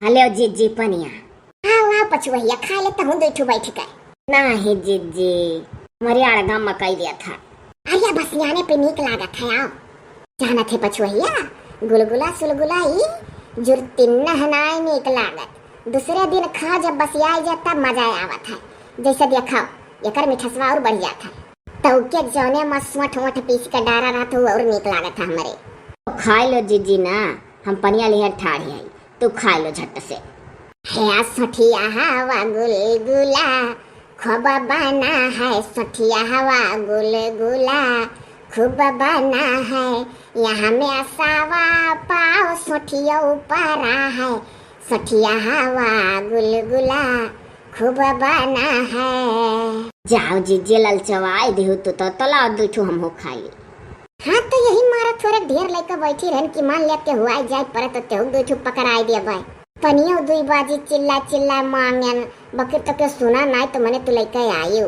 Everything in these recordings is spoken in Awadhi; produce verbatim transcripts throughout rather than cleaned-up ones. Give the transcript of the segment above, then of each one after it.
हले जिज्जी पनिया। आओ, आओ पछुवहिया, खाइ ले तहूँ दुइ ठू बैठ के। नाही जिज्जी, हमरी अड़गा मकई दिया था। अरे बसियाने पे नीक लागत है, आओ। जानत है पछुवहिया, गुलगुला सुलगुला ई जुरतिन्ना है नाय नीक लागत। दूसरे दिन खा जब बसियाइ जात तब मजा आवत है। जैसे देखो, एकर मिठसवा और बढ़ जात है। तउ के जौने मा सोंठ वोंठ पीस के डारा रहत हउ और नीक लागत है हमरे। तो खाइ लो जिज्जी ना, हम पनिया लिहे ठाढ़ी हई, तू खाइ लो झट से। है सोंठिया हवा गुलगुला, खूब बना है सोंठिया हवा गुलगुला, खूब बना है। यहाँ में असावा पाव सोंठिया ऊपरा है, सोंठिया हवा गुलगुला, खूब बना है। जाओ जिज्जी ललचवाइ दिहु तू तो, तो लाओ दुइ ठू हमहू खाइ ली। हाँ, तो यही मारा थोरे ढेर लइका बैठी रहन कि मान लिया के हुआइ जाए परे तो तेहू दुइ ठू पकड़ाइ दिया बाय। पनियो दुइ बाजी चिल्ला चिल्ला मांगन, बकिर तो के सुना नाय तो मने तू लइका आयु।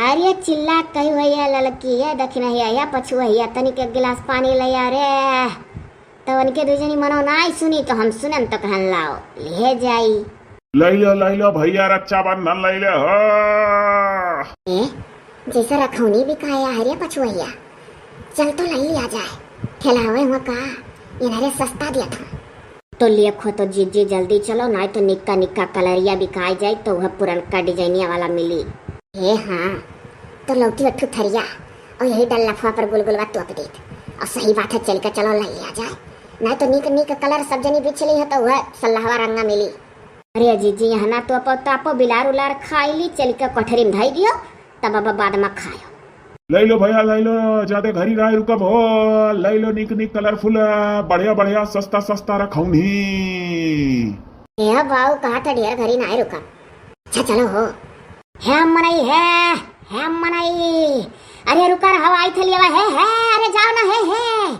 अरे चिल्ला कही भैया ललकी है, दखिनहिया या पछुवहिया, तनिक एक गिलास पानी लइया रे। तो उनके दुइ जनी मनो नाय सुनी तो हम सुनन तो कहन लाओ, लिहे जाई। लइ लो, लइ लो भैया, रक्षाबंधन लइ लो हो। ए, जैसे रखौनी बिकाया है रे पछुवहिया, चल तो लइ लिया जाए। ठेलावे हुआ का, इन्हरे सस्ता दिया था। तो लेखो तो जिज्जी जल्दी चलो, नाय तो निक्का निक्का कलरिया बिकाइ जाई तो वह पुरनका डिजाइनिया वाला मिली। हे हाँ, तो लौटी अठू थरिया और यही डल्लफवा पर गुलगुलवा तोप देत और सही बात है, चल के चलो लइ लिया जाए, नाय तो नीक नीक कलर सब जनी बिछ ली है तो वह सल्लहवा रंगा मिली। अरे जिज्जी, यहाँ ना तोपो तापो, बिलार उलार खाइ ली, चल के कोठरी में धइ दियो, तब अब बाद में खायो। लइ लो भैया, लइ लो, जादे घरी नाय रुकब हो, लइ लो नीक नीक कलरफुल, बढ़िया बढ़िया सस्ता सस्ता रखौनी। हे बाऊ, कहा था ढेर घरी नाय रुकब। अच्छा चलो हो। हे मनई, हे, हे मनई, अरे रुका रहो, आई थे लेवा, हे, हे, अरे जाओ ना, हे, हे।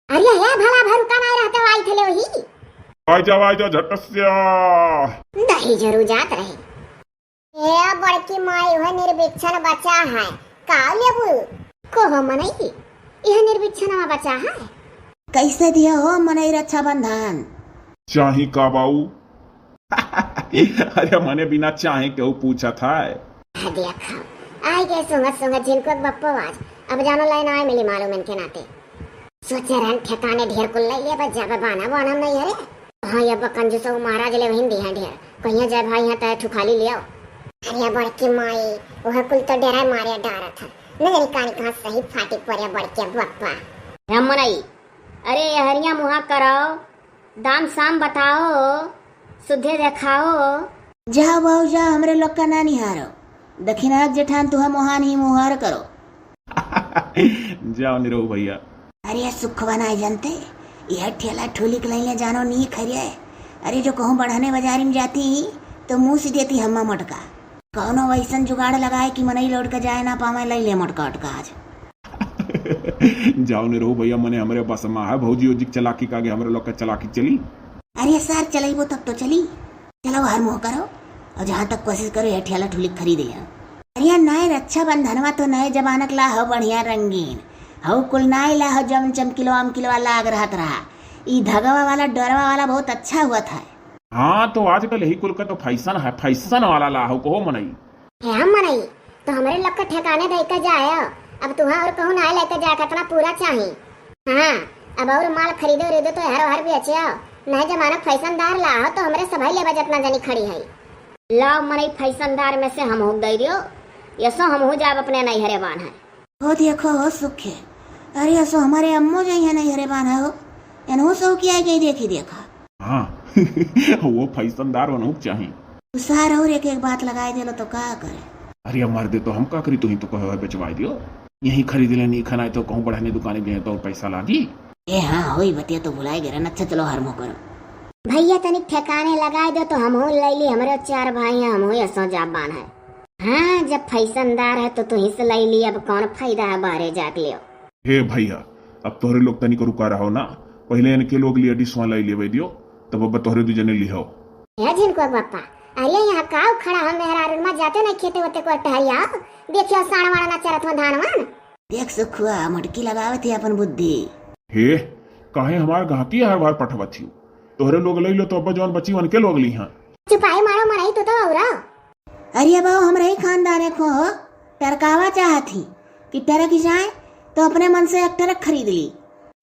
अरे हे भला भर रुका नाय रहते हो, आई थे लेवा ही। आइ जाओ, आइ जाओ झट से। दही जरूर जात रहे। ए बड़की माई, वह निर्बिच्छन बचा है, का लेबू? को हो मनई, यह निर्बिच्छन में बचा है? कैसे दिया हो मनई रक्षाबंधन? चाही का बाऊ? अरे मने बिना चाहे केहू पूछत है? हाँ, देखा, आइ गए सुंगत सुंगत झिनकुआ के बप्पो आज। अब जानो लाइन आए मिली मालूम इनके नाते। सोचे रहन ठेकाने ढेर कुल लइ लेबे, जाबे बाना बाना नहीं है रे। हाँ, ये बा कंजूस उ महाराज ले वहीं दिया ढेर। कहिया जाए भाई, यहाँ तय ठुखाली ले आओ। अरे बड़की माई, वह कुल तो डेरा मारे डारत है। न जानी कानी कहाँ सही फाटी पड़े बड़के बप्पा। हे मनई, अरे यहरिया मुहा कराओ, दाम साम बताओ, सुद्धे देखाओ। जाओ बाऊ जाओ, हमरे लोग का ना निहारो। दखिनायक जेठान तुहा मोहान ही मोहार करो। जाओ निरहू भैया। अरे सुखवा नाय जनते, यह ठेला ठुली के लइले जानो नी खरिये। अरे जो कहूँ बढ़ने बाजारी में जाती तो मुँह से देती हम्मा मोटका। कौनो वैसन जुगाड़ लगाए कि मनई लौट के जाए ना पावे, लइले मोटका ओटका आज। जाओ निरहू भैया, मने हमरे बस में है, भौजी ओजी के चलाकी का आगे हमरे लोग का चलाकी चली। अरे सार, चलइबो तब तो चली। चलो हर मुँह करो, और जहाँ तक कोशिश करो, ये ठेला ठुली खरीदे हैं। अरे नाय, रक्षाबंधनवा तो नए जमानक ला हो, बढ़िया रंगीन हो, कुल नाय ला हो, जौन चमकिलवा अमकिलवा लाग रहत रहा। ई धगवा वाला, डोरवा वाला बहुत अच्छा हुआ था। हाँ, तो आजकल यही कुल का तो फैशन है, फैशन वाला ला हो, कहो मनई। हे हम मनई, तो हमरे लोग के ठेकाने दे के जाए। अब तुहा और कहूँ ना लेके जाए, कितना पूरा चाही। हाँ, अब और माल खरीदे उरीदे तो हर हर बेचे। नहीं जमाना फैशनदार ला हो तो हमरे सभई लेबा जितना जनी खड़ी है। लाओ मनई, फैशनदार में से हम हो गई रियो, यसो हम हो जाब अपने नैहरे बान है। हो देखो हो सुखे, अरे असो हमारे अम्मो जइहे नैहरे बान है हो, एनहु सो किया गई देखी देखा। हाँ, वो फैशनदार होना चाहिए। उसार और एक एक बात लगाए देलो तो का करे? अरे मर्दे, तो हम का करी, तू ही तो कहो है बेचवाए दियो। यही खरीद लेनी खाना है तो कहूँ बढ़ाने दुकाने गए तो और पैसा लागी। ए हाँ, होई बतिया तो भुलाए गए रहन। अच्छा चलो हर मुँह करो। भैया तनिक ठेकाने लगाए दो तो हम हो ले ली, हमरे चार भाई हैं, हम हो यसो जाबान है। हाँ, जब फैशनदार है तो तू ही से ले ली, अब कौन फायदा है बाहरे जाके लियो। हे भैया, अब तोहरे लोग तनिक रुका रहो ना, पहिले इनके लोग लिए डिसवा लाई लेवे दियो, तब अब तोहरे दू जने लिहो। हे झिनकुआ बापा, अरे यहाँ काऊ खड़ा हो, मेहरारू मा जाते नहीं खेते होते को टहरिया, देखियो साण वाण ना चरत हो धान वान। देख सुखुआ, मटकी लगावत ही अपन बुद्धि। हे, काहे हमार गहकी हर बार पठवत ही? तोहरे लोग लइ लो तो अब्बा जौन बची उनके लोग ली हाँ। चुपाई मारो मरई तू तो औरा। अरे बाबू, हमरे ही खानदाने को हो, टरकावा चाहत ही कि टरक जाए तो अपने मन से एक टरक खरीद ली।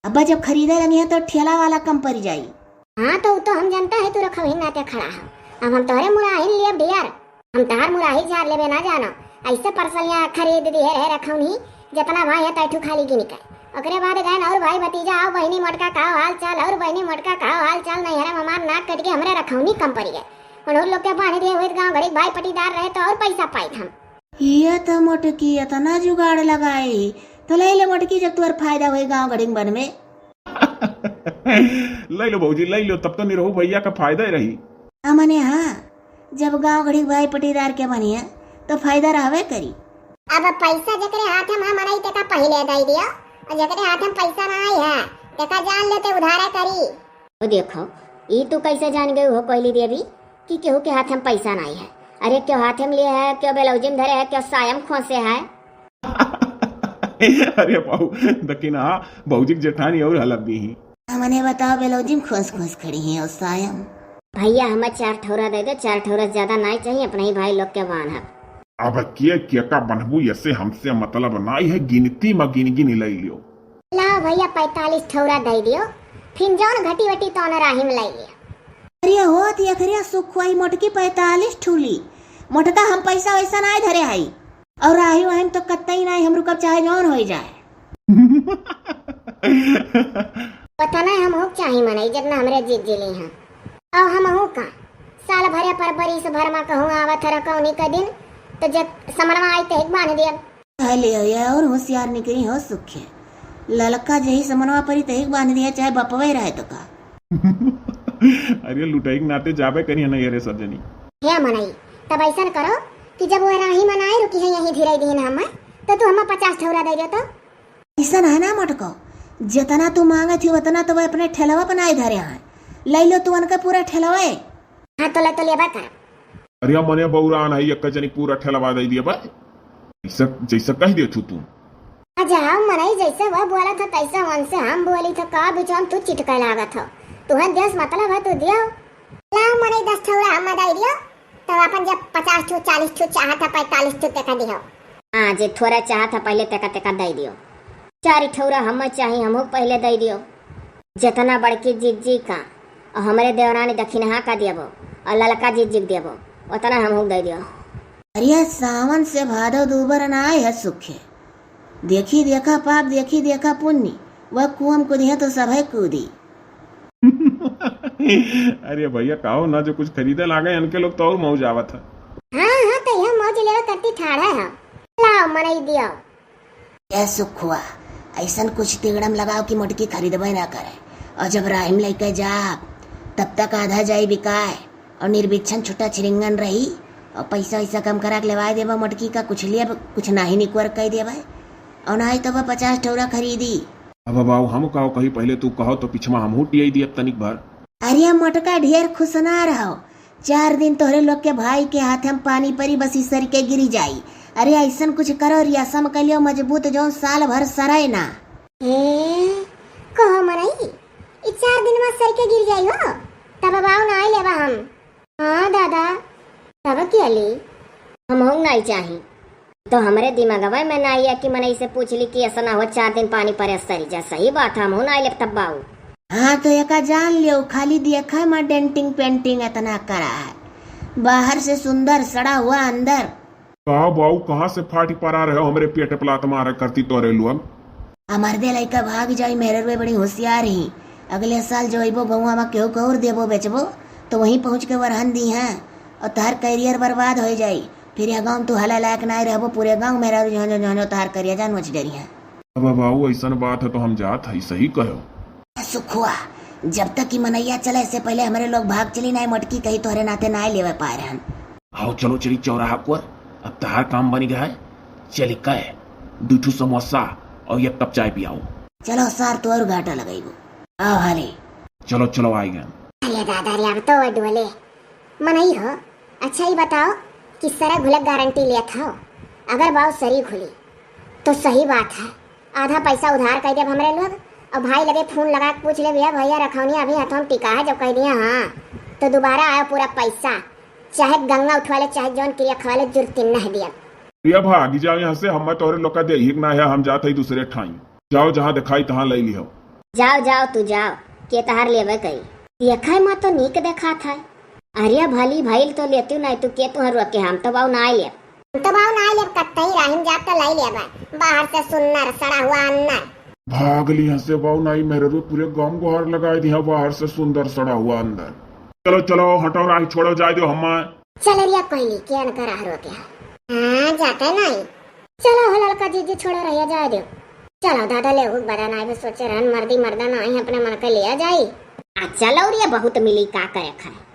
अब्बा जब खरीदे लगी है तो ठेला वाला कम पड़ जाई। हाँ, तो उ तो हम जनता है तू रखौही नाते खड़ा हो। अब हम तोहरे मुराहिन लियब डियर, हम तहार मुराही झार लेबे ना जानो। ऐसे परसलिया खरीद दिहे रहे रखौनी, जतना भाई है तैठू खाली गिन के। ओकरे बाद गए और भाई भतीजा, आओ बहिनी मोटका का हाल चाल, और बहिनी मोटका का हाल चाल, नैहरे में हमार नाक कट के हमरे रखौनी कम पड़ गए। उन्हों लोग के बांध दिए हुए गाँव घड़ी भाई पटीदार रहे तो और पैसा पाई हम। ये तो मोटकी इतना जुगाड़ लगाई, तो ले ले मोटकी, जब तोर फायदा होई गाँव घड़ी बन में। लइ लो भौजी, लइ लो, तब तो निरहू भैया का फायदा ही रही। आ मने हाँ, जब गाँव घड़ी भाई पटीदार के बनिया, तो फायदा रहबे करी। अब पैसा जेकरे हाथ में मनई तेका पहिले दई दियो, और जेकरे हाथ में पैसा ना आई है, तेका जान लेते उधारे करी। वो देखो, ई तू कैसे जान गई हो कोयली देवी कि केहू के हाथ में पैसा ना आई है? अरे, क्यों हाथ में लिए है, क्यों बेलौजी में धरे है, क्यों सायम खोसे है? अरे बाबू, दकिन हाँ, भौजी के जेठानी और हलक दी ही। हमने बताओ, बेलौजी में खोस खोस खड़ी हैं और सायम। भैया, हमें चार ठौरा दे दो, चार ठौरा से ज्यादा नहीं चाहिए, अपने ही भाई लोग के बांधब। अब के के का बनबू, ऐसे हमसे मतलब नहीं है, गिनती में गिन गिन लइ लियो। लाओ भैया, पैंतालीस ठौरा दे दियो, फिर जौन घटी वटी तौन राही में लइ लियो। अरे होत यखरिया सुखवाई मोटकी पैंतालीस ठूली। मोटका हम पैसा वैसा नाय धरे हई। और राही वाही में तो कत्तई नाय, हम रुकब चाहे जौन होई जाए। पता नहीं हम होक चाही मनई, जितना हमरे जीत जिली हैं। और हम हो का, साल भरे पर बरिस भर मा कहूँ आवत है रकौनी का दिन, तो जब समनवा आई तहिक बांध दिया। अले, ये और होशियार निकली हो सुखे। ललका जही समनवा परी तहिक बांध दिया, चाहे बपवे रहे तो का। अरे लुटाई के नाते जाबे करिए ना ये रे सब जनी। हे मनई, तब ऐसन करो कि जब वो राही मनाए रुकी है यहीं धीरे दिन हम, तो तू हमें पचास ठौरा दे दे तो। ऐसन है ना मोटको, जितना तू मांगे थी उतना तो वह अपने ठेलवा बनाए धरे हैं। ले लो तू उनका पूरा ठेलवा है। हाँ तो ले तो लेबा का। अरे मने बौरान है, एक जनी पूरा ठेलवा दे दिया बा। जैसे, जैसे कह दे तू, तू। आ जाओ मनई, जैसे वह बोला था तैसे उनसे हम बोली था, का बिचाम तू चिटका लागत हो। तुहन देश मतलब है तू दियो। लाओ मनई दस ठौरा हम दे दियो, तब अपन जब पचास ठो, चालीस ठो चाहत है, पैंतालीस ठो तेका दियो। हाँ, जे थोड़ा चाहत है पहले तेका तेका दे दियो। चार ठौरा हम चाही, हमहू पहले दे दियो। जितना बड़की जिज्जी का और हमरे देवरानी दखिनहा का देबो और ललका जिज्जी के देबो, उतना हमहू दे दियो। अरे सावन से भादो दूबर ना आए है सुखे। देखी देखा पाप, देखी देखा पुण्य, वह कुआं कूदिहे तो सभे कूदी। अरे भैया, कहो ना, जो कुछ खरीदे लागे इनके लोग तो और मौज आवत है। हाँ, हाँ, तो यह मौज लेवे करती ठाड़ा है। लाओ मनई दियो। ए सुखुआ, ऐसन कुछ तिगड़म लगाओ कि मोटकी खरीदबे ना करे। और जब राहिम लेके जाब, तब तक आधा जाई बिकाए और निर्बिच्छन छुट्टा छिरिंगन रही। और पैसा वैसा कम करा के लेवाए देबा मोटकी का, कुछ लिए कुछ नाही निकुअर कह देबा। और नाही तो वह पचास ठौरा खरीदी। अब बाऊ हम कहो कही, पहले तू कहो तो पिछवा हमहू टियाई दियब तनिक भर। अरे मोटका ढेर खुश ना रहो, चार दिन तोहरे लोग के भाई के हाथ में पानी परी, बस ई सर के गिरी जाई। अरे ऐसन कुछ करो, रियासम कर लियो मजबूत, जौन साल भर सराय ना। ए, कहो मनई, ई चार दिन में सर के गिर जाई हो, तब बाऊ ना आई लेबा हम। हाँ दादा, तब के अली? हमहू नाई चाही। तो हमरे दिमागवा में ना आया कि मनई से पूछ ली कि ऐसा ना हो चार दिन पानी परे सरी जा। सही बात है, हमहू ना लेब तब बाऊ। हाँ तो एका जान लियो, खाली देखा में डेंटिंग पेंटिंग इतना करा है, बाहर से सुंदर सड़ा हुआ अंदर। का बाऊ, कहाँ से फाटी परा रहे हो हमरे पेट पलात मारे करती तोरे लोग? हमार दे लइका भाग जाई, मेहररुए बड़ी होशियार ही। अगले साल जो अइबो गौवा में केहू के और देबो बेचबो, तो वहीं पहुँच के वरहन दी हैं और तहर कैरियर बर्बाद हो जाई। फिर यह गाँव तू हला लायक नाय रहबो, पूरे गाँव मेहरारू झोंझो झोंझो तहर करिया जान मच डरी हैं। अब बाऊ ऐसन बात है तो हम जात है, सही कहो। सुखुआ, जब तक कि मनैया चले से पहले हमरे लोग भाग चली, नाय मोटकी कही तोहरे नाते नाय लेवे पाए रहन। आओ चलो चली चौराहा पर, अब तहार काम बनी गया है। चली कहे, दू ठू समोसा और एक कप चाय पियाओ। चलो सार, तो और घाटा लगाइबो। आओ हाली। चलो चलो, आई गए। अरे दादा रे, अब तो वो डोले मनई हो। अच्छा, ये बताओ कि सरे घुले गारंटी लेत हो? अगर बाऊ सरी घुली तो सही बात है, आधा पैसा उधार कर देब हमरे लोग और भाई लगे फोन लगा के पूछ ले, भैया, भैया रखौनिया अभी हथवा में टिका है? जब कह दिया हाँ, तो दोबारा आयो पूरा पैसा, चाहे गंगा उठवा ले, चाहे जौन क्रिया खवा ले, जुर्ती नहीं दिया। भैया भागी जाओ यहाँ से, हम तोहरे लोग का दे ही ना है, हम जात है दूसरे ठाई। जाओ जहाँ दिखाई तहाँ ले लिहो। जाओ जाओ तू जाओ, के तहार लेबे करी। देखै मा तो नीक देखात है। अरे भली भइल तो लेती नहीं, तू के तुहर रोके, हम तो बाऊ ना लेब। हम तो बाऊ ना लेब, कत्तई राहिम जात तो लाई लेबा। बाहर से सुंदर सड़ा हुआ अंदर। भाग ली हंसे बाऊ नाई मेहररू, पूरे गांव गुहार लगाए दिया, बाहर से सुंदर सड़ा हुआ अंदर। चलो चलो हटो, राही छोड़ो, जाए दो हम्मा। चल रिया कोई नहीं, के अनकर आहरो के। हाँ जाते नहीं। चलो हो ललका जीजी, छोड़ो रहिया, जाए दो। चलो दादा ले हुक बदा नाई भी सोचे रहन, मर्दी मर्दा नाई अपने मन के लिया जाई। आ चलो रिया, बहुत मिली का करे खाए।